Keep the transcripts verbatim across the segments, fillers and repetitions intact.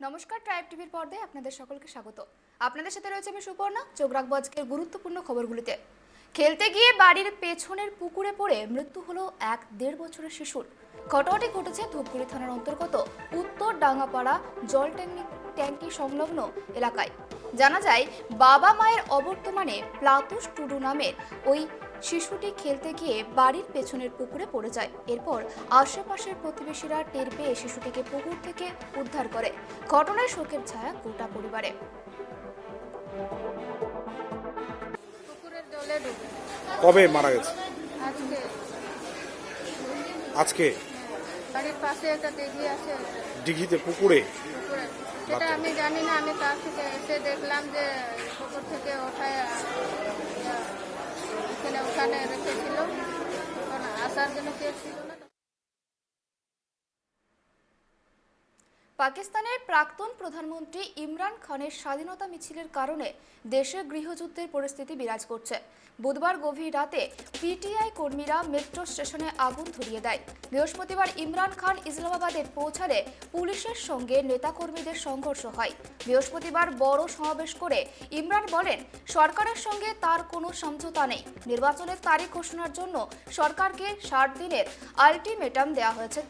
নমস্কার, ট্রাইব টিভির পর্দায় আপনাদের সকলকে স্বাগত। আপনাদের সাথে রয়েছে আমি সুপর্ণা। চোখ রাখবো আজকের গুরুত্বপূর্ণ খবরগুলিতে। খেলতে গিয়ে বাড়ির পেছনের পুকুরে পড়ে মৃত্যু হলো এক দেড় বছরের শিশুর। ঘটনাটি ঘটেছে ধূপগুড়ি থানার অন্তর্গত উত্তর ডাঙ্গাপাড়া জল ট্যাঙ্কি, ট্যাঙ্কি সংলগ্ন এলাকায়। জানা যায়, বাবা মায়ের অবর্তমানে প্লাতুষ টুডু নামের ওই শিশুটি খেলতে গিয়ে বাড়ির পেছনের পুকুরে পড়ে যায়। এরপর আশেপাশের প্রতিবেশীরা টের পেয়ে শিশুটিকে পুকুর থেকে উদ্ধার করে। ঘটনায় শোকের ছায়া গোটা পরিবারে। পুকুরের জলে ডুবে। কবে মারা গেছে? আজকে। আজকে? বাড়ির পাশে একটা দিঘি আছে। দিঘিতে, পুকুরে? পুকুরে। সেটা বাচ্চা। আমি জানি না, আমি তার থেকে এসে দেখলাম যে পুকুর থেকে ওঠায়, আহ, এখানে উঠানে রেখেছিল, কারণ আসার জন্য কেউ ছিল না। পাকিস্তানের প্রাক্তন প্রধানমন্ত্রী ইমরান খানের স্বাধীনতা মিছিলের কারণে দেশে গৃহযুদ্ধের পরিস্থিতি বিরাজ করছে। বুধবার গভীর রাতে পিটিআই কর্মীরা মেট্রো স্টেশনে আগুন ধরিয়ে দেয়। বৃহস্পতিবার ইমরান খান ইসলামাবাদে পৌঁছালে পুলিশের সঙ্গে নেতাকর্মীদের সংঘর্ষ হয়। বৃহস্পতিবার বড় সমাবেশ করে ইমরান বলেন, সরকারের সঙ্গে তার কোনো সমঝোতা নেই। নির্বাচনের তারিখ ঘোষণার জন্য সরকারকে ষাট দিনের আলটিমেটাম দেওয়া হয়েছে।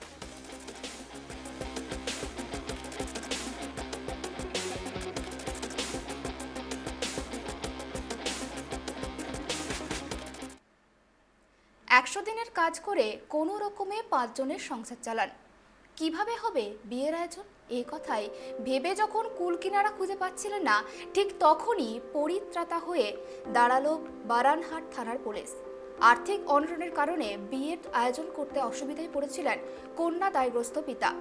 একশো দিনের কাজ করে কোনো রকমে পাঁচজনের সংসার চালান। কিভাবে হবে বিয়ের আয়োজন? এই কথাই ভেবে যখন কুল কিনারা খুঁজে পাচ্ছিলেন না, ঠিক তখনই পরিত্রাতা হয়ে দাঁড়ালো বারানহাট থানার পুলিশ। আর্থিক অনটনের কারণে বিয়ের আয়োজন করতে অসুবিধায় পড়েছিলেন কন্যা দায়গ্রস্ত পিতা।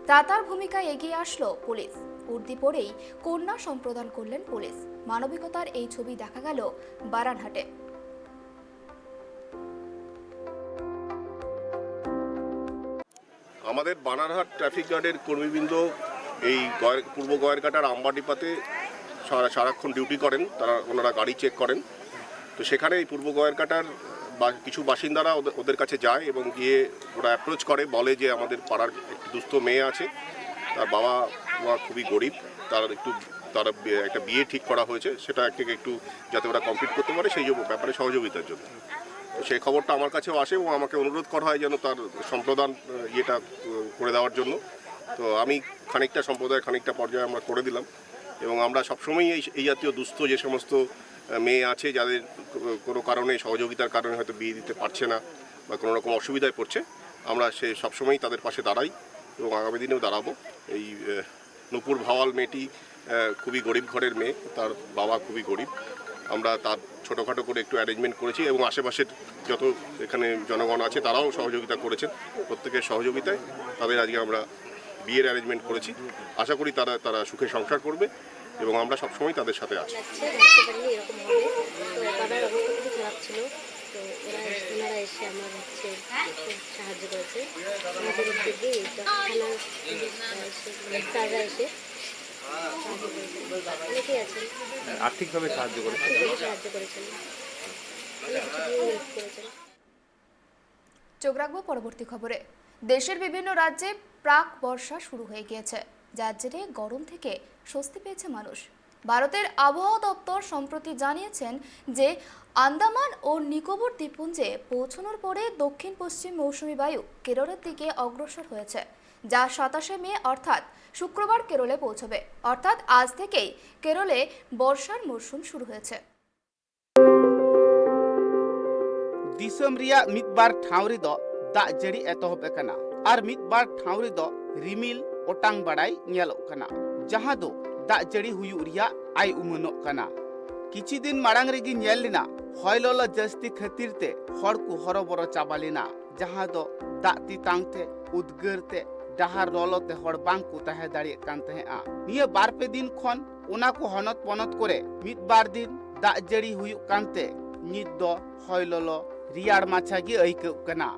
ত্রাতার ভূমিকায় এগিয়ে আসলো পুলিশ। উর্দি পরেই কন্যা সম্প্রদান করলেন পুলিশ। মানবিকতার এই ছবি দেখা গেল বারানহাটে। আমাদের বানারহাট ট্রাফিক গার্ডের কর্মীবৃন্দ এই গয়ের-, পূর্ব গয়েরকাটার আমবাটিপাতে সারা-, সারাক্ষণ ডিউটি করেন। তারা, ওনারা গাড়ি চেক করেন। তো সেখানে এই পূর্ব গয়েরকাটার বা-, কিছু বাসিন্দারা ওদের, ওদের কাছে যায় এবং গিয়ে ওরা অ্যাপ্রোচ করে, বলে যে আমাদের পাড়ার একটি দুস্থ মেয়ে আছে, তার বাবা বাবা খুবই গরিব, তার একটু, তার বে-, একটা বিয়ে ঠিক করা হয়েছে, সেটা একটু, একটু যাতে ওরা কমপ্লিট করতে পারে, সেই জন্য ব্যাপারে সহযোগিতার জন্য। তো সেই খবরটা আমার কাছেও আসে এবং আমাকে অনুরোধ করা হয় যেন তার সম্প্রদান, আহ, ইয়েটা, আহ, করে দেওয়ার জন্য। তো আমি খানিকটা সম্প্রদায়, খানিকটা পর্যায়ে আমরা করে দিলাম। এবং আমরা সবসময়ই এই, এই জাতীয় দুস্থ যে সমস্ত, আহ, মেয়ে আছে, যাদের কো-, কোনো কারণে, সহযোগিতার কারণে হয়তো বিয়ে দিতে পারছে না বা কোনো রকম অসুবিধায় পড়ছে, আমরা সে সবসময়ই তাদের পাশে দাঁড়াই এবং আগামী দিনেও দাঁড়াবো। এই, আহ, নূপুর ভাওয়াল মেয়েটি, আহ, খুবই গরিব ঘরের মেয়ে, তার বাবা খুবই গরিব। আমরা তার ছোটোখাটো করে একটু অ্যারেঞ্জমেন্ট করেছি এবং আশেপাশের যত এখানে জনগণ আছে, তারাও সহযোগিতা করেছেন। প্রত্যেকের সহযোগিতায় তাদের আজকে আমরা বিয়ের অ্যারেঞ্জমেন্ট করেছি। আশা করি তারা, তারা সুখে সংসার করবে এবং আমরা সবসময় তাদের সাথে আছি। লাগছে, ভাবতে পারিনি এরকম হবে। তো বাবার অবস্থা খুবই খারাপ ছিল, তো ওরা এসে, ওনারা এসে আমার হচ্ছে খুব সাহায্য করেছে। আমাদের উদ্যোগে এই থানার পুলিশরা এসে, মানে, স্যাররা এসে সাহায্য করেছেন। অনেকেই আছেন। আর্থিকভাবে সাহায্য করেছেন? আর্থিকভাবে সাহায্য করেছেন, অনেক কিছু দিয়ে হেল্প করেছেন। চোখ রাখবো পরবর্তী খবরে। দেশের বিভিন্ন রাজ্যে প্রাক বর্ষা শুরু হয়ে গিয়েছে, যার জেরে গরম থেকে স্বস্তি পেয়েছে মানুষ। ভারতের আবহাওয়া দপ্তর সম্প্রতি জানিয়েছেন যে আন্দামান ও নিকোবর দ্বীপপুঞ্জে পৌঁছানোর পরে দক্ষিণ পশ্চিম মৌসুমী বায়ু কেরলের দিকে অগ্রসর হয়েছে, যা সাতাশে মে অর্থাৎ শুক্রবার কেরলে পৌঁছবে। অর্থাৎ আজ থেকেই কেরলে বর্ষার মরশুম শুরু হয়েছে। ᱫᱤᱥᱚᱢ ᱨᱮᱭᱟᱜ ᱢᱤᱫ ᱵᱟᱨ ᱴᱷᱟᱶ ᱨᱮᱫᱚ ᱫᱟᱜ ᱡᱟᱹᱲᱤ ᱮᱛᱚᱦᱚᱵ ᱟᱠᱟᱱᱟ ᱟᱨ ᱢᱤᱫ ᱵᱟᱨ ᱴᱷᱟᱶ ᱨᱮᱫᱚ ᱨᱤᱢᱤᱞ ᱚᱴᱟᱝ ᱵᱟᱲᱟᱭ ᱧᱮᱞᱚᱜ ᱠᱟᱱᱟ, ᱡᱟᱦᱟᱸ ᱫᱚ ᱫᱟᱜ ᱡᱟᱹᱲᱤ ᱦᱩᱭᱩᱜ ᱨᱮᱭᱟᱜ ᱟᱭ ᱩᱢᱟᱹᱱᱚᱜ ᱠᱟᱱᱟ᱾ ᱠᱤᱪᱷᱩ ᱫᱤᱱ ᱢᱟᱲᱟᱝ ᱨᱮᱜᱮ ᱧᱮᱞ ᱞᱮᱱᱟ, ᱦᱚᱭ ᱞᱚᱞᱚ ᱡᱟᱹᱥᱛᱤ ᱠᱷᱟᱹᱛᱤᱨ ᱛᱮ ᱦᱚᱲ ᱠᱚ ᱦᱚᱨᱚᱵᱚᱨᱚ ᱪᱟᱵᱟ ᱞᱮᱱᱟ, ᱡᱟᱦᱟᱸ ᱫᱚ ᱫᱟᱜ ᱛᱮᱛᱟᱝ ᱛᱮ, ᱩᱫᱽᱜᱟᱹᱨ ᱛᱮ, ᱰᱟᱦᱟᱨ ᱞᱚᱞᱚ ᱛᱮ ᱦᱚᱲ ᱵᱟᱝ ᱠᱚ ᱛᱟᱦᱮᱸ ᱫᱟᱲᱮᱭᱟᱜ ᱠᱟᱱ ᱛᱟᱦᱮᱸᱜᱼᱟ᱾ ᱱᱤᱭᱟᱹ ᱵᱟᱨ ᱯᱮ ᱫᱤᱱ ᱠᱷᱚᱱ ᱚᱱᱟ ᱠᱚ ᱦᱚᱱᱚᱛ ᱯᱚᱱᱚᱛ ᱠᱚᱨᱮ ᱢᱤᱫ ᱵᱟᱨ ᱫᱤᱱ ᱫᱟᱜ ᱡᱟᱹᱲᱤ ᱦᱩᱭᱩᱜ ᱠᱟᱱᱛᱮ ᱱᱤᱛ ᱫᱚ ᱦᱚᱭ ᱞᱚᱞᱚ ᱨᱮᱭᱟᱲ ᱢᱟᱪᱷᱟ ᱜᱮ ᱟᱹᱭᱠᱟᱹᱜ ᱠᱟᱱᱟ᱾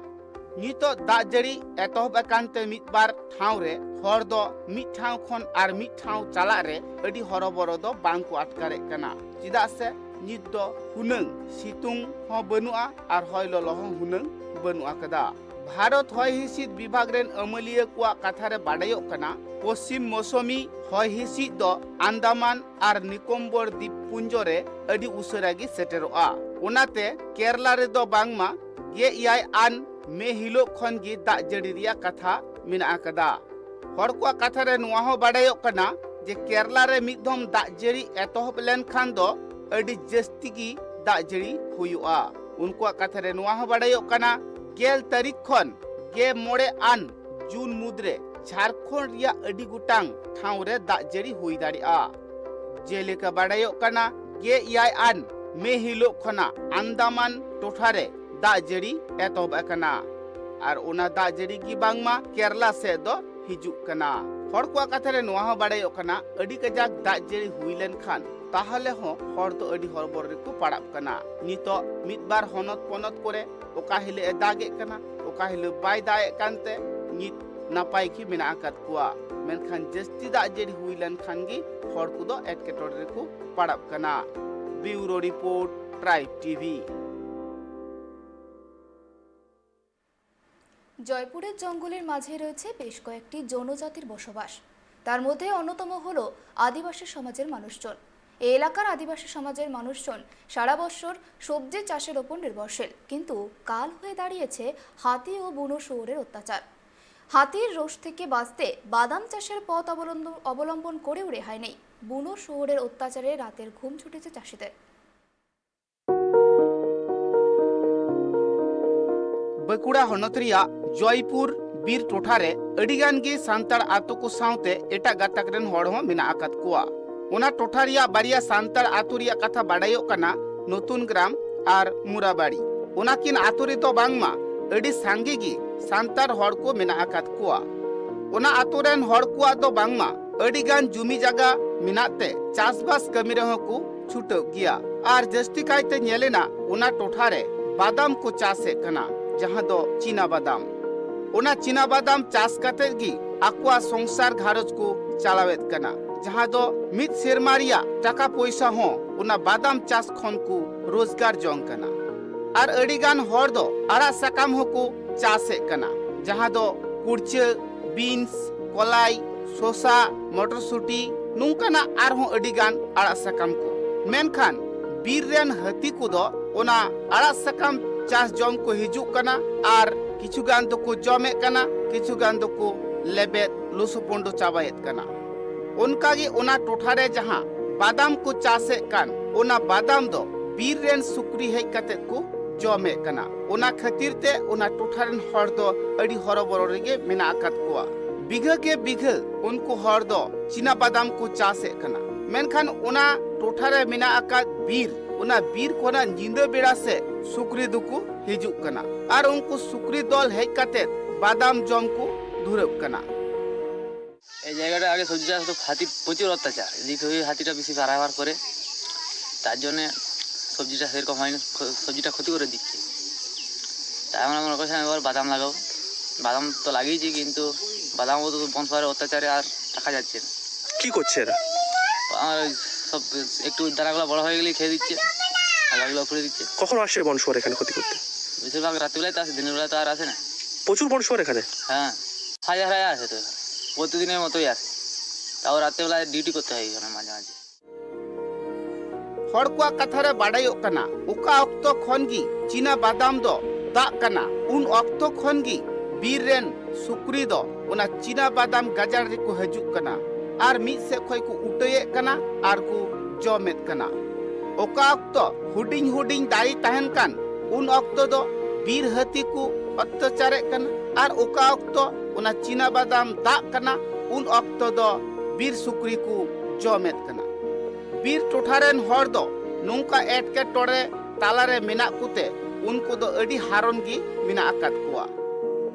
ᱱᱤᱛᱚᱜ ᱫᱟᱜ ᱡᱟᱹᱲᱤ ᱮᱛᱚᱦᱚᱵ ᱟᱠᱟᱱ ᱛᱮ ᱢᱤᱫ ᱵᱟᱨ ᱴᱷᱟᱶ ᱨᱮ ᱦᱚᱲ ᱫᱚ ᱢᱤᱫ ᱴᱷᱟᱶ ᱠᱷᱚᱱ ᱟᱨ ᱢᱤᱫ ᱴᱷᱟᱶ ᱪᱟᱞᱟᱜ ᱨᱮ ᱟᱹᱰᱤ ᱦᱚᱨᱚᱵᱚᱨᱚ ᱫᱚ ᱵᱟᱝ ᱠᱚ ᱟᱴᱠᱟᱨᱮᱫ ᱠᱟᱱᱟ, ᱪᱮᱫᱟᱜ ᱥᱮ ᱱᱤᱛ ᱫᱚ ᱦᱩᱱᱟᱹᱝ ᱥᱤᱛᱩᱝ ᱦᱚᱸ ᱵᱟᱹᱱᱩᱜᱼᱟ ᱟᱨ ᱦᱚᱭ ᱞᱚᱞᱚ ᱦᱚᱸ ᱦᱩᱱᱟᱹᱝ ᱵᱟᱹᱱᱩᱜ ᱟᱠᱟᱫᱟ᱾ ᱵᱷᱟᱨᱚᱛ ᱦᱚᱭ ᱦᱤᱸᱥᱤᱫ ᱵᱤᱵᱷᱟᱜᱽ ᱨᱮᱱ ᱟᱹᱢᱟᱹᱞᱤᱭᱟᱹ ᱠᱚᱣᱟᱜ ᱠᱟᱛᱷᱟ ᱨᱮ ᱵᱟᱰᱟᱭᱚᱜ ᱠᱟᱱᱟ, ᱯᱚᱥᱪᱤᱢ ᱢᱳᱥᱚᱢᱤ ᱦᱚᱭ ᱦᱤᱸᱥᱤᱫ ᱫᱚ ᱟᱱᱫᱟᱢᱟᱱ ᱟᱨ ᱱᱤᱠᱳᱢᱵᱚᱨ ᱫᱤᱯ ᱯᱩᱧᱡᱚ ᱨᱮ ᱟᱹᱰᱤ ᱩᱥᱟᱹᱨᱟ ᱜᱮ ᱥᱮᱴᱮᱨᱚᱜᱼᱟ᱾ ᱚᱱᱟᱛᱮ ᱠᱮᱨᱞᱟ ᱨᱮᱫᱚ ᱵᱟᱝᱢᱟ ᱜᱮᱞ ᱮᱭᱟᱭ ᱟᱱ ᱢᱮ ᱦᱤᱞᱳᱜ ᱠᱷᱚᱱ ᱜᱮ ᱫᱟᱜ ᱡᱟᱹᱲᱤ ᱨᱮᱭᱟᱜ ᱠᱟᱛᱷᱟ ᱢᱮᱱᱟᱜ ᱟᱠᱟᱫᱟ᱾ ᱦᱚᱲ ᱠᱚᱣᱟᱜ ᱠᱟᱛᱷᱟ ᱨᱮ ᱱᱚᱣᱟ ᱦᱚᱸ ᱵᱟᱰᱟᱭᱚᱜ ᱠᱟᱱᱟ ᱡᱮ ᱠᱮᱨᱞᱟ ᱨᱮ ᱢᱤᱫ ᱫᱷᱚᱢ ᱫᱟᱜ ᱡᱟᱹᱲᱤ ᱮᱛᱚᱦᱚᱵ ᱞᱮᱱᱠᱷᱟᱱ ᱫᱚ ᱟᱹᱰᱤ ᱡᱟᱹᱥᱛᱤ ᱜᱮ ᱫᱟᱜ ᱡᱟᱹᱲᱤ ᱦᱩᱭᱩᱜᱼᱟ᱾ ᱩᱱᱠᱩᱣᱟᱜ ᱠᱟᱛᱷᱟ ᱨᱮ ᱱᱚᱣᱟ ᱦᱚᱸ ᱵᱟᱰᱟᱭᱚᱜ ᱠᱟᱱᱟ, ᱜᱮᱞ ᱛᱟᱹᱨᱤᱠᱷ ᱠᱷᱚᱱ ᱜᱮᱞ ᱢᱚᱬᱮ ᱟᱱ ᱡᱩᱱ ᱢᱩᱫᱽᱨᱮ ᱡᱷᱟᱲᱠᱷᱚᱸᱰ ᱨᱮᱭᱟᱜ ᱟᱹᱰᱤ ᱜᱚᱴᱟᱝ ᱴᱷᱟᱶ ᱨᱮ ᱫᱟᱜ ᱡᱟᱹᱲᱤ ᱦᱩᱭ ᱫᱟᱲᱮᱭᱟᱜᱼᱟ᱾ ᱡᱮᱞᱮᱠᱟ ᱵᱟᱰᱟᱭᱚᱜ ᱠᱟᱱᱟ, ᱜᱮᱞ ᱮᱭᱟᱭ ᱟᱱ ᱢᱮ ᱦᱤᱞᱳᱜ ᱠᱷᱚᱱᱟᱜ ᱟᱱᱫᱟᱢᱟᱱ ᱴᱚᱴᱷᱟ ᱨᱮ ᱫᱟᱜ ᱡᱟᱹᱲᱤ ᱮᱛᱚᱦᱚᱵ ᱟᱠᱟᱱᱟ᱾ ᱟᱨ ᱚᱱᱟ ᱫᱟᱜ ᱡᱟᱹᱲᱤ ᱜᱮ ᱵᱟᱝᱢᱟ ᱠᱮᱨᱞᱟ ᱥᱮᱫ ᱫᱚ ᱦᱤᱡᱩᱜ ᱠᱟᱱᱟ᱾ ᱦᱚᱲ ᱠᱚᱣᱟᱜ ᱠᱟᱛᱷᱟ ᱨᱮ ᱱᱚᱣᱟ ᱦᱚᱸ ᱵᱟᱰᱟᱭᱚᱜ ᱠᱟᱱᱟ, ᱟᱹᱰᱤ ᱠᱟᱡᱟᱠ ᱫᱟᱜ ᱡᱟᱹᱲᱤ ᱦᱩᱭ ᱞᱮᱱᱠᱷᱟᱱ ᱛᱟᱦᱚᱞᱮ ᱦᱚᱸ ᱦᱚᱲ ᱫᱚ ᱟᱹᱰᱤ ᱦᱚᱨᱚᱵᱚᱨᱚ ᱨᱮᱠᱚ ᱯᱟᱲᱟᱜ ᱠᱟᱱᱟ᱾ ᱱᱤᱛᱚᱜ ᱢᱤᱫ ᱵᱟᱨ ᱦᱚᱱᱚᱛ ᱯᱚᱱᱚᱛ ᱠᱚᱨᱮ ᱚᱠᱟ ᱦᱤᱞᱳᱜ ᱮ ᱫᱟᱜᱮᱫ ᱠᱟᱱᱟ, ᱚᱠᱟ ᱦᱤᱞᱳᱜ ᱵᱟᱭ ᱫᱟᱜ ᱮᱫ ᱠᱟᱱᱛᱮ ᱱᱤᱛ ᱱᱟᱯᱟᱭ ᱜᱮ ᱢᱮᱱᱟᱜ ᱟᱠᱟᱫ ᱠᱚᱣᱟ᱾ ᱢᱮᱱᱠᱷᱟᱱ ᱡᱟᱹᱥᱛᱤ ᱫᱟᱜ ᱡᱟᱹᱲᱤ ᱦᱩᱭ ᱞᱮᱱᱠᱷᱟᱱ ᱜᱮ ᱦᱚᱲ ᱠᱚᱫᱚ ᱮᱴᱠᱮᱴᱚᱬᱮ ᱨᱮᱠᱚ ᱯᱟᱲᱟᱜ ᱠᱟᱱᱟ᱾ Bureau report, tribe TV. জয়পুরের জঙ্গলের মাঝে রয়েছে বেশ কয়েকটি জনজাতির বসবাস। তার মধ্যে অন্যতম হলো আদিবাসী সমাজের মানুষজন। এই এলাকার আদিবাসী সমাজের মানুষজন সারা বছর সবজি চাষের ওপর নির্ভরশীল, কিন্তু কাল হয়ে দাঁড়িয়েছে হাতি ও বুনো শুয়োরের অত্যাচার। হাতির রোষ থেকে বাঁচতে বাদাম চাষের পথ অবলম্বন অবলম্বন করেও রেহাই নেই। বুনো শুয়োরের অত্যাচারে রাতের ঘুম ছুটেছে চাষিদের। ᱵᱟᱸᱠᱩᱲᱟ ᱦᱚᱱᱚᱛ ᱨᱮᱭᱟᱜ ᱡᱚᱭᱯᱩᱨ ᱵᱤᱨ ᱴᱚᱴᱷᱟ ᱨᱮ ᱟᱹᱰᱤ ᱜᱟᱱ ᱜᱮ ᱥᱟᱱᱛᱟᱲ ᱟᱛᱳ ᱠᱚ ᱥᱟᱶᱛᱮ ᱮᱴᱟᱜ ᱜᱟᱛᱟᱠ ᱨᱮᱱ ᱦᱚᱲ ᱦᱚᱸ ᱢᱮᱱᱟᱜ ᱟᱠᱟᱫ ᱠᱚᱣᱟ᱾ ᱚᱱᱟ ᱴᱚᱴᱷᱟ ᱨᱮᱭᱟᱜ ᱵᱟᱨᱭᱟ ᱥᱟᱱᱛᱟᱲ ᱟᱛᱳ ᱨᱮᱭᱟᱜ ᱠᱟᱛᱷᱟ ᱵᱟᱰᱟᱭᱚᱜ ᱠᱟᱱᱟ, ᱱᱚᱛᱩᱱ ᱜᱨᱟᱢ ᱟᱨ ᱢᱩᱨᱟᱵᱟᱲᱤ᱾ ᱚᱱᱟᱠᱤᱱ ᱟᱛᱳ ᱨᱮᱫᱚ ᱵᱟᱝᱢᱟ ᱟᱹᱰᱤ ᱥᱟᱸᱜᱮ ᱜᱮ ᱥᱟᱱᱛᱟᱲ ᱦᱚᱲ ᱠᱚ ᱢᱮᱱᱟᱜ ᱟᱠᱟᱫ ᱠᱚᱣᱟ᱾ ᱚᱱᱟ ᱟᱛᱳ ᱨᱮᱱ ᱦᱚᱲ ᱠᱚᱣᱟᱜ ᱫᱚ ᱵᱟᱝᱢᱟ ᱟᱹᱰᱤ ᱜᱟᱱ ᱡᱩᱢᱤ ᱡᱟᱭᱜᱟ ᱢᱮᱱᱟᱜ ᱛᱮ ᱪᱟᱥᱵᱟᱥ ᱠᱟᱹᱢᱤ ᱨᱮᱦᱚᱸ ᱠᱚ ᱪᱷᱩᱴᱟᱹᱜ ᱜᱮᱭᱟ᱾ ᱟᱨ ᱡᱟᱹᱥᱛᱤ ᱠᱟᱭᱛᱮ ᱧᱮᱞᱮᱱᱟ, ᱚᱱᱟ ᱴᱚᱴᱷᱟ ᱨᱮ ᱵᱟᱫᱟᱢ ᱠᱚ ᱪᱟᱥᱮᱫ ᱠᱟᱱᱟ, ᱡᱟᱦᱟᱸ ᱫᱚ ᱪᱤᱱᱟ ᱵᱟᱫᱟᱢ᱾ ᱚᱱᱟ ᱪᱤᱱᱟ ᱵᱟᱫᱟᱢ ᱪᱟᱥ ᱠᱟᱛᱮᱫ ᱜᱮ ᱟᱠᱚᱣᱟᱜ ᱥᱚᱝᱥᱟᱨ ᱜᱷᱟᱨᱚᱸᱡᱽ ᱠᱚ ᱪᱟᱞᱟᱣᱮᱫ ᱠᱟᱱᱟ, ᱡᱟᱦᱟᱸ ᱫᱚ ᱢᱤᱫ ᱥᱮᱨᱢᱟ ᱨᱮᱭᱟᱜ ᱴᱟᱠᱟ ᱯᱚᱭᱥᱟ ᱦᱚᱸ ᱚᱱᱟ ᱵᱟᱫᱟᱢ ᱪᱟᱥ ᱠᱷᱚᱱ ᱠᱚ ᱨᱳᱡᱽᱜᱟᱨ ᱡᱚᱝ ᱠᱟᱱᱟ᱾ ᱟᱨ ᱟᱹᱰᱤ ᱜᱟᱱ ᱦᱚᱲ ᱫᱚ ᱟᱲᱟᱜ ᱥᱟᱠᱟᱢ ᱦᱚᱸᱠᱚ ᱪᱟᱥᱮᱫ ᱠᱟᱱᱟ, ᱡᱟᱦᱟᱸ ᱫᱚ ᱠᱩᱲᱪᱟᱹ, ᱵᱤᱱᱥ, ᱠᱚᱞᱟᱭ, ᱥᱚᱥᱟ, ᱢᱚᱴᱚᱨᱥᱩᱴᱤ, ᱱᱚᱝᱠᱟᱱᱟᱜ ᱟᱨᱦᱚᱸ ᱟᱹᱰᱤ ᱜᱟᱱ ᱟᱲᱟᱜ ᱥᱟᱠᱟᱢ ᱠᱚ᱾ ᱢᱮᱱᱠᱷᱟᱱ ᱵᱤᱨ ᱨᱮᱱ ᱦᱟᱹᱛᱤ ᱠᱚᱫᱚ ᱚᱱᱟ ᱟᱲᱟᱜ ᱥᱟᱠᱟᱢ ᱪᱟᱥ ᱡᱚᱢ ᱠᱚ ᱦᱤᱡᱩᱜ ᱠᱟᱱᱟ ᱟᱨ ᱠᱤᱪᱷᱩ ᱜᱟᱱ ᱫᱚᱠᱚ ᱡᱚᱢᱮᱫ ᱠᱟᱱᱟ, ᱠᱤᱪᱷᱩ ᱜᱟᱱ ᱫᱚᱠᱚ ᱞᱮᱵᱮᱫ ᱞᱩᱥᱩᱯᱩᱸᱰᱩ ᱪᱟᱵᱟᱭᱮᱫ ᱠᱟᱱᱟ᱾ ᱚᱱᱠᱟᱜᱮ ᱚᱱᱟ ᱴᱚᱴᱷᱟ ᱨᱮ ᱡᱟᱦᱟᱸ ᱵᱟᱫᱟᱢ ᱠᱚ ᱪᱟᱥᱮᱫ ᱠᱟᱱ, ᱚᱱᱟ ᱵᱟᱫᱟᱢ ᱫᱚ ᱵᱤᱨ ᱨᱮᱱ ᱥᱩᱠᱨᱤ ᱦᱮᱡ ᱠᱟᱛᱮ ᱠᱚ ᱡᱚᱢᱮᱫ ᱠᱟᱱᱟ᱾ ᱚᱱᱟ ᱠᱷᱟᱹᱛᱤᱨ ᱛᱮ ᱚᱱᱟ ᱴᱚᱴᱷᱟ ᱨᱮᱱ ᱦᱚᱲ ᱫᱚ ᱟᱹᱰᱤ ᱦᱚᱨᱚᱵᱚᱨᱚ ᱨᱮᱜᱮ ᱢᱮᱱᱟᱜ ᱟᱠᱟᱫ ᱠᱚᱣᱟ᱾ ᱵᱤᱜᱷᱟᱹ ᱠᱮ ᱵᱤᱜᱷᱟᱹ ᱩᱱᱠᱩ ᱦᱚᱲ ᱫᱚ ᱪᱤᱱᱟ ᱵᱟᱫᱟᱢ ᱠᱚ ᱪᱟᱥᱮᱫ ᱠᱟᱱᱟ᱾ ᱢᱮᱱᱠᱷᱟᱱ ᱚᱱᱟ ᱴᱚᱴᱷᱟ ᱨᱮ ᱢᱮᱱᱟᱜ ᱟᱠᱟᱫ ᱵᱤᱨ, ᱚᱱᱟ ᱵᱤᱨ ᱠᱷᱚᱱᱟᱜ ᱧᱤᱫᱟᱹ ᱵᱮᱲᱟ ᱥᱮᱫ ᱥᱩᱠᱨᱤ ᱫᱚᱠᱚ ᱦᱤᱡᱩᱜ ᱠᱟᱱᱟ ᱟᱨ ᱩᱱᱠᱩ ᱥᱩᱠᱨᱤ ᱫᱚᱞ ᱦᱮᱡ ᱠᱟᱛᱮ ᱵᱟᱫᱟᱢ ᱡᱚᱢ ᱠᱚ ᱫᱷᱩᱨᱟᱹᱜ ᱠᱟᱱᱟ᱾ এই জায়গাটা আগে সবজি চাষ তো হাতি প্রচুর অত্যাচার, এদিকে ওই হাতিটা বেশি বাড়াবার করে, তার জন্যে সবজিটা সেরকম হয়নি, খ- সবজিটা ক্ষতি করে দিচ্ছে। তাই আমরা মনে করছিলাম এবার বাদাম লাগাবো। বাদাম তো লাগিয়েছি, কিন্তু বাদামও তো বনশুয়ারের অত্যাচারে আর রাখা যাচ্ছে না। কি করছে এরা? আমার ওই সব একটু দানাগুলো বড় হয়ে গেলেই খেয়ে দিচ্ছে, আর গাছগুলো উপুড়ে দিচ্ছে। কখন আসে বনশুয়ার এখানে ক্ষতি করতে? বেশিরভাগ রাত্রিবেলায় তো আসে, দিনের বেলা তো আর আসে না। প্রচুর বনশুয়ার এখানে? হ্যাঁ, হাজার হাজার আসে তো এখানে, প্রতিদিনের মতোই আসে। তাও রাত্রিবেলায় ডিউটি করতে হয় এখানে মাঝে মাঝে। ᱦᱚᱲ ᱠᱚᱣᱟᱜ ᱠᱟᱛᱷᱟ ᱨᱮ ᱵᱟᱰᱟᱭᱚᱜ ᱠᱟᱱᱟ, ᱚᱠᱟ ᱚᱠᱛᱚ ᱠᱷᱚᱱ ᱜᱮ ᱪᱤᱱᱟ ᱵᱟᱫᱟᱢ ᱫᱚ ᱫᱟᱜ ᱠᱟᱱᱟ, ᱩᱱ ᱚᱠᱛᱚ ᱠᱷᱚᱱ ᱜᱮ ᱵᱤᱨ ᱨᱮᱱ ᱥᱩᱠᱨᱤ ᱫᱚ ᱚᱱᱟ ᱪᱤᱱᱟ ᱵᱟᱫᱟᱢ ᱜᱟᱡᱟᱲ ᱨᱮᱠᱚ ᱦᱤᱡᱩᱜ ᱠᱟᱱᱟ ᱟᱨ ᱢᱤᱫ ᱥᱮᱫ ᱠᱷᱚᱱ ᱠᱚ ᱩᱴᱟᱹᱭᱮᱫ ᱠᱟᱱᱟ ᱟᱨ ᱠᱚ ᱡᱚᱢᱮᱫ ᱠᱟᱱᱟ᱾ ᱚᱠᱟ ᱚᱠᱛᱚ ᱦᱩᱰᱤᱧ ᱦᱩᱰᱤᱧ ᱫᱟᱨᱮ ᱛᱟᱦᱮᱱ ᱠᱟᱱ, ᱩᱱ ᱚᱠᱛᱚ ᱫᱚ ᱵᱤᱨ ᱦᱟᱹᱛᱤ ᱠᱚ ᱚᱛᱛᱟᱪᱟᱨᱮᱫ ᱠᱟᱱᱟ ᱟᱨ ᱚᱠᱟ ᱚᱠᱛᱚ ᱚᱱᱟ ᱪᱤᱱᱟ ᱵᱟᱫᱟᱢ ᱫᱟᱜ ᱠᱟᱱᱟ, ᱩᱱ ᱚᱠᱛᱚ ᱫᱚ ᱵᱤᱨ ᱥᱩᱠᱨᱤ ᱠᱚ ᱡᱚᱢᱮᱫ ᱠᱟᱱᱟ᱾ ᱵᱤᱨ ᱴᱚᱴᱷᱟ ᱨᱮᱱ ᱦᱚᱲ ᱫᱚ ᱱᱚᱝᱠᱟ ᱮᱴᱠᱮᱴᱚᱬᱮ ᱛᱟᱞᱟᱨᱮ ᱢᱮᱱᱟᱜ ᱠᱚᱛᱮ ᱩᱱᱠᱩ ᱫᱚ ᱟᱹᱰᱤ ᱦᱟᱨᱚᱱ ᱜᱮ ᱢᱮᱱᱟᱜ ᱟᱠᱟᱫ ᱠᱚᱣᱟ᱾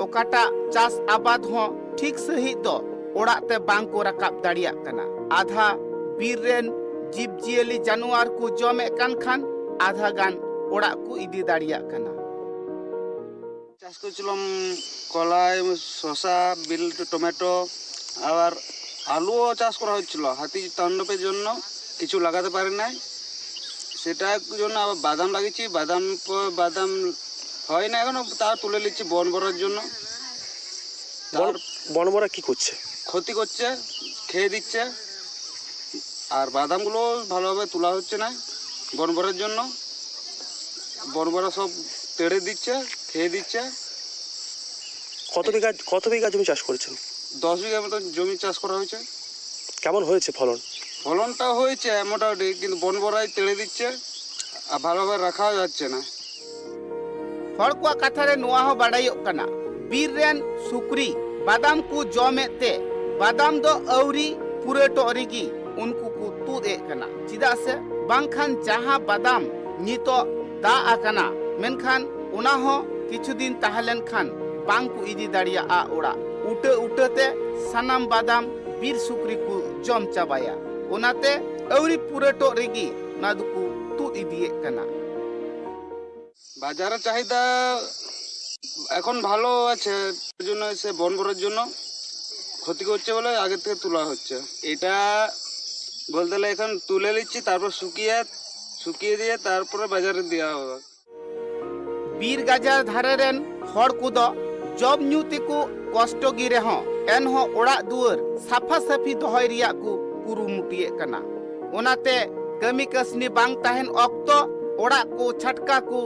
ᱚᱠᱟᱴᱟᱜ ᱪᱟᱥ ᱟᱵᱟᱫ ᱦᱚᱸ ᱴᱷᱤᱠ ᱥᱟᱺᱦᱤᱡ ᱫᱚ ᱚᱲᱟᱜ ᱛᱮ ᱵᱟᱝ ᱠᱚ ᱨᱟᱠᱟᱵ ᱫᱟᱲᱮᱭᱟᱜ ᱠᱟᱱᱟ᱾ ᱟᱫᱷᱟ ᱵᱤᱨ ᱨᱮᱱ ᱡᱤᱵᱽ ᱡᱤᱭᱟᱹᱞᱤ ᱡᱟᱱᱣᱟᱨ ᱠᱚ ᱡᱚᱢᱮᱫ ᱠᱟᱱ ᱠᱷᱟᱱ ᱟᱫᱷᱟ ᱜᱟᱱ ᱚᱲᱟᱜ ᱠᱚ ᱤᱫᱤ ᱫᱟᱲᱮᱭᱟᱜ ᱠᱟᱱᱟ᱾ চাষ করছিলাম কলাই, শসা, বিল, টমেটো, আবার আলুও চাষ করা হচ্ছিল। হাতি তাণ্ডবের জন্য কিছু লাগাতে পারি নাই, সেটার জন্য আবার বাদাম লাগিয়েছি। বাদাম প- বাদাম হয় না এখনো, তা তুলে নিচ্ছি বন ভরার জন্য। বন বনমরা কি করছে? ক্ষতি করছে, খেয়ে দিচ্ছে। আর বাদামগুলো ভালোভাবে তোলা হচ্ছে না বন ভরার জন্য। বন ভরা সব তেড়ে দিচ্ছে, খেয়ে দিচ্ছে। কত বিঘা কত বিঘা জমি চাষ করেছেন? দশ বিঘা মতো জমি চাষ করা হয়েছে। কেমন হয়েছে ফলন? ফলনটা হয়েছে মোটামুটি, কিন্তু বন ভরাই তেড়ে দিচ্ছে আর ভালোভাবে রাখাও যাচ্ছে না। ᱦᱚᱲ ᱠᱚᱣᱟᱜ ᱠᱟᱛᱷᱟ ᱨᱮ ᱱᱚᱣᱟ ᱦᱚᱸ ᱵᱟᱰᱟᱭᱚᱜ ᱠᱟᱱᱟ, ᱵᱤᱨ ᱨᱮᱱ ᱥᱩᱠᱨᱤ ᱵᱟᱫᱟᱢ ᱠᱚ ᱡᱚᱢᱮᱫ ᱛᱮ ᱵᱟᱫᱟᱢ ᱫᱚ ᱟᱹᱣᱨᱤ ᱯᱩᱨᱟᱹᱴᱚᱜ ᱨᱮᱜᱮ ᱩᱱᱠᱩ ᱠᱚ ᱛᱩᱫ ᱮᱫ ᱠᱟᱱᱟ᱾ ᱪᱮᱫᱟᱜ ᱥᱮ ᱵᱟᱝᱠᱷᱟᱱ ᱡᱟᱦᱟᱸ ᱵᱟᱫᱟᱢ ᱱᱤᱛᱚᱜ ᱫᱟᱜ ᱟᱠᱟᱱᱟ, ᱢᱮᱱᱠᱷᱟᱱ ᱚᱱᱟ ᱦᱚᱸ ᱠᱤᱪᱷᱩ ᱫᱤᱱ ᱛᱟᱦᱮᱸ ᱞᱮᱱᱠᱷᱟᱱ ᱵᱟᱝ ᱠᱚ ᱤᱫᱤ ᱫᱟᱲᱮᱭᱟᱜᱼᱟ ᱚᱲᱟᱜ᱾ ᱩᱴᱟᱹ ᱩᱴᱟᱹ ᱛᱮ ᱥᱟᱱᱟᱢ ᱵᱟᱫᱟᱢ ᱵᱤᱨ ᱥᱩᱠᱨᱤ ᱠᱚ ᱡᱚᱢ ᱪᱟᱵᱟᱭᱟ᱾ ᱚᱱᱟᱛᱮ ᱟᱹᱣᱨᱤ ᱯᱩᱨᱟᱹᱴᱚᱜ ᱨᱮᱜᱮ ᱚᱱᱟ ᱫᱚᱠᱚ ᱛᱩᱫ ᱤᱫᱤᱭᱮᱫ ᱠᱟᱱᱟ᱾ বাজারে চাহিদা এখন ভালো আছে, ওই জন্য এসে বন করার জন্য ক্ষতি করছে বলে আগে থেকে তোলা হচ্ছে। এটা বলতে গেলে এখন তুলে নিচ্ছি, তারপর শুকিয়ে শুকিয়ে দিয়ে তারপরে বাজারে দেওয়া হবে। ᱵᱤᱨ ᱜᱟᱡᱟᱲ ᱫᱷᱟᱨᱮ ᱨᱮᱱ ᱦᱚᱲ ᱠᱚᱫᱚ ᱡᱚᱢ ᱧᱩ ᱛᱮᱠᱚ ᱠᱚᱥᱴᱚ ᱜᱮ ᱨᱮᱦᱚᱸ, ᱮᱱᱦᱚᱸ ᱚᱲᱟᱜ ᱫᱩᱣᱟᱹᱨ ᱥᱟᱯᱷᱟ ᱥᱟᱹᱯᱷᱤ ᱫᱚᱦᱚᱭ ᱨᱮᱭᱟᱜ ᱠᱚ ᱠᱩᱨᱩᱢᱩᱴᱩᱭᱮᱫ ᱠᱟᱱᱟ᱾ ᱚᱱᱟᱛᱮ ᱠᱟᱹᱢᱤ ᱠᱟᱹᱥᱱᱤ ᱵᱟᱝ ᱛᱟᱦᱮᱱ ᱚᱠᱛᱚ ᱚᱲᱟᱜ ᱠᱚ ᱪᱷᱟᱴᱠᱟ ᱠᱚ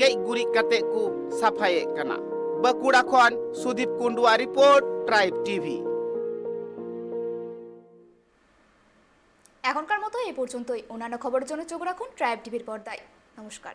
ᱜᱮᱡ ᱜᱩᱨᱤᱡ ᱠᱟᱛᱮ ᱠᱚ ᱥᱟᱯᱷᱟᱭᱮᱫ ᱠᱟᱱᱟ᱾ ᱵᱟᱸᱠᱩᱲᱟ ᱠᱷᱚᱱ ᱥᱩᱫᱤᱯ ᱠᱩᱱᱰᱩᱣᱟ ᱨᱤᱯᱳᱨᱴ, ᱴᱨᱟᱭᱤᱵᱽ ᱴᱤᱵᱷᱤ᱾ এখনকার মতো এই পর্যন্তই। অন্যান্য খবরের জন্য চোখ রাখুন ট্রাইব টিভির পর্দায়। নমস্কার।